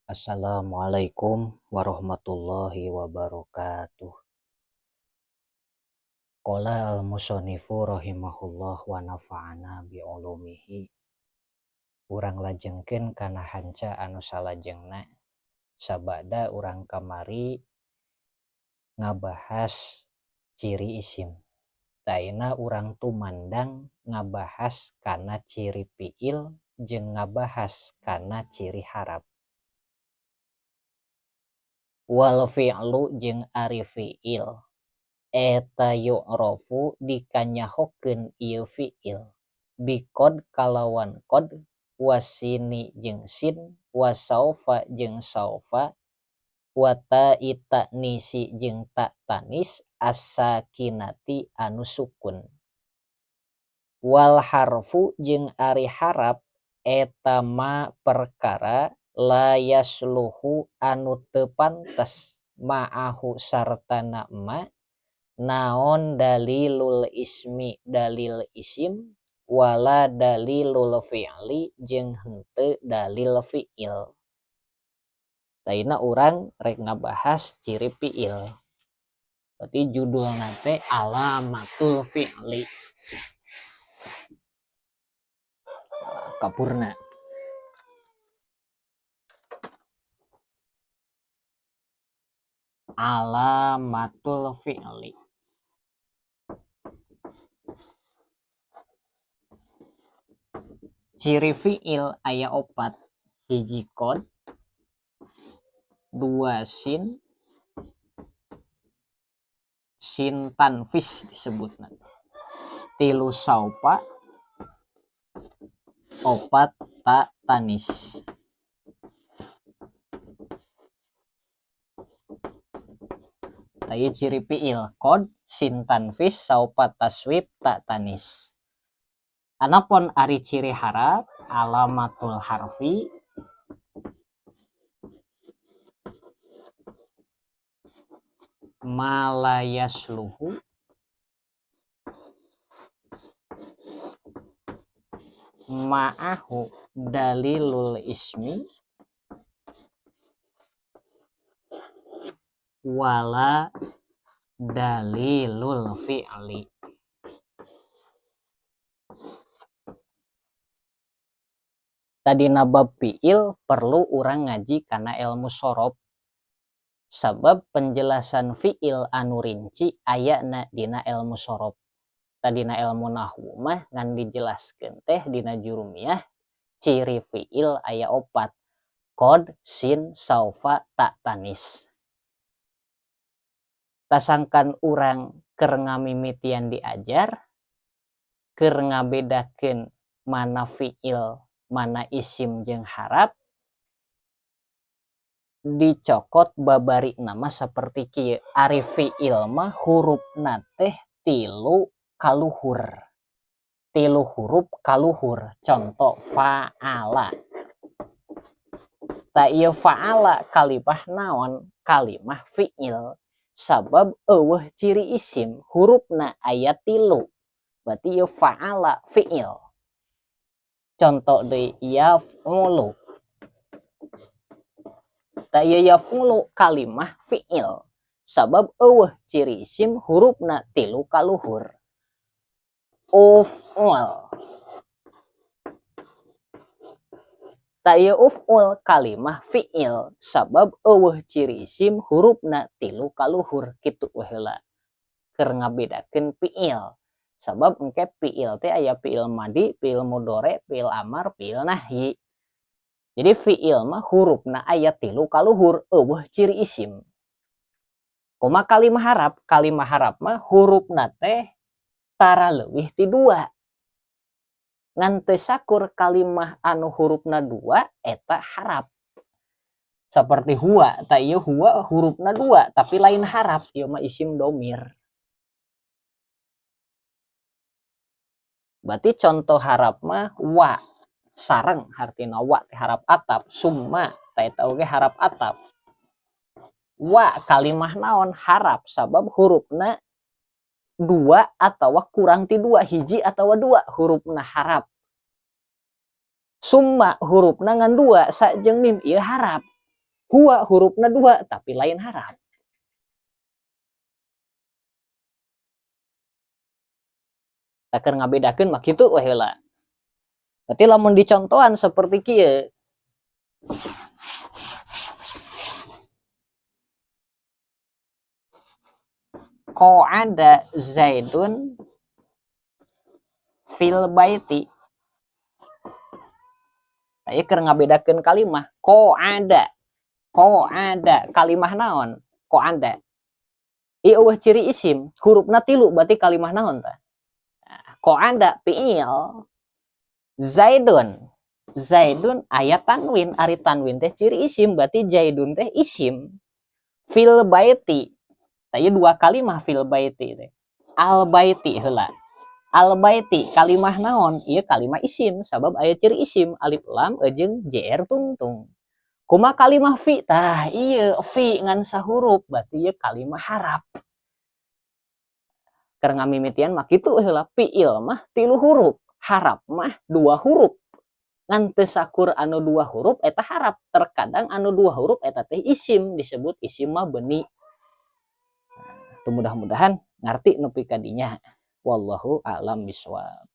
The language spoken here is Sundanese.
Assalamualaikum warahmatullahi wabarakatuh. Qala al-musannifu rahimahullah wa nafa'ana bi'ulumihi. Urang lajengkeun kana hanca anu salajengna. Sabada urang kamari ngabahas ciri isim. Taina urang tumandang ngabahas kana ciri fiil jeung ngabahas kana ciri harap. Wal fi'lu jeung ari fi'il eta yu'rafu dikanyahokeun ieu fi'il biqad kalawan qad wasini jeung sin wasaufa jeung saufa wa ta'i ta'nisi jeung ta tanis as-sakinati anu sukun. Wal harfu jeung ari harap eta ma perkara la yasluhu anu teu pantes ma'ahu sartana ma naon dalilul ismi dalil isim wala dalilul fi'li jeung henteu dalil fi'il. Taina urang rek ngabahas ciri fi'il. Berarti judulna teh alamatul fi'li. Kapurna. Alamatul fi'li. Ciri fi'il aya 4, hiji qad, 2 sin, sin tanfis disebutna, 3 saupa, 4 ta tanis. Tadi ciri fi'il qad, sin tanfis, saupa taswib, ta tanis. Anapun ari ciri harap alamatul harfi ma la yasluhu ma'ahu dalilul ismi wala dalilul fi'li. Tadi nabab fi'il perlu urang ngaji kana ilmu sorof, sabab penjelasan fi'il anu rinci ayana dina ilmu sorof. Tadina ilmu nahwu mah ngan dijelaskeun teh dina jurumiyah ciri fi'il aya 4, qad, sin, saufa, ta tanis. Tasangkan urang keur ngamimitian diajar keur ngabedakeun mana fi'il mana isim jeung harap dicokot babari nama seperti kieu. Ari fi'il mah hurufna teh 3 kaluhur, 3 huruf kaluhur. Contoh fa'ala. Ta ieu fa'ala kalimah naon? Kalimah fi'il. Sabab eueuh ciri isim hurufna aya 3. Berarti ieu fa'ala fi'il. Contoh deui yaf'ulu. Ta ieu yaf'ulu kalimah fi'il. Sabab eueuh ciri isim hurufna 3 kaluhur. Uf'ul. Ta ieu uf'ul kalimah fi'il. Sabab eueuh ciri isim hurufna 3 kaluhur. Kitu we heula keur ngabedakeun fi'il. Sabab engke fi'il teh aya fi'il madi, fi'il mudhari, fi'il amar, fi'il nahyi. Jadi fi'il mah hurufna aya 3 kaluhur, eueuh ciri isim. Kumaha kalimah harap? Kalimah harap mah hurufna teh tara leuwih ti 2. Ngan teu sakur kalimah anu hurufna 2 eta harap. Seperti huwa, ta ieu huwa hurufna 2 tapi lain harap, ieu mah isim domir. Berarti contoh harap mah wa sareng hartina wa teh harap atap, summa ta eta oge harap atap. Wa kalimah naon harap sabab hurufna 2 atawa kurang ti 2, hiji atawa 2 hurufna harap. Summa hurufna ngan 2 sajeng mim ieu harap. Huwa hurufna dua tapi lain harap. Tah keur ngabedakeun mah kitu we heula. Berarti lamun dicontohan seperti kieu. Qa'ada Zaidun fil baiti. Nah, ieu keur ngabedakeun kalimah qa'ada. Qa'ada kalimah naon? Qa'ada. Ieu eueuh ciri isim, hurufna tilu berarti kalimah naon tah? Nah, qa'ada fi'il. Zaidun. Zaidun aya tanwin, ari tanwin teh ciri isim berarti Zaidun teh isim. Fil baiti. Tah ieu dua kalimah fil baiti teh. Al baiti heula. Al baiti kalimah naon? Ieu kalimah isim sabab aya ciri isim alif lam jeung jr tungtung. Kumaha kalimah fi? Tah ieu fi ngan sahuruf berarti ieu kalimah harap. Keur ngamimitian mah kitu heula fiil mah tilu huruf, harap mah dua huruf. Ngan teu sakur anu dua huruf eta harap, terkadang anu dua huruf eta teh isim disebut isim mabni. Nah, mudah-mudahan ngarti nepi ka dinya. Wallahu a'lam bishawab.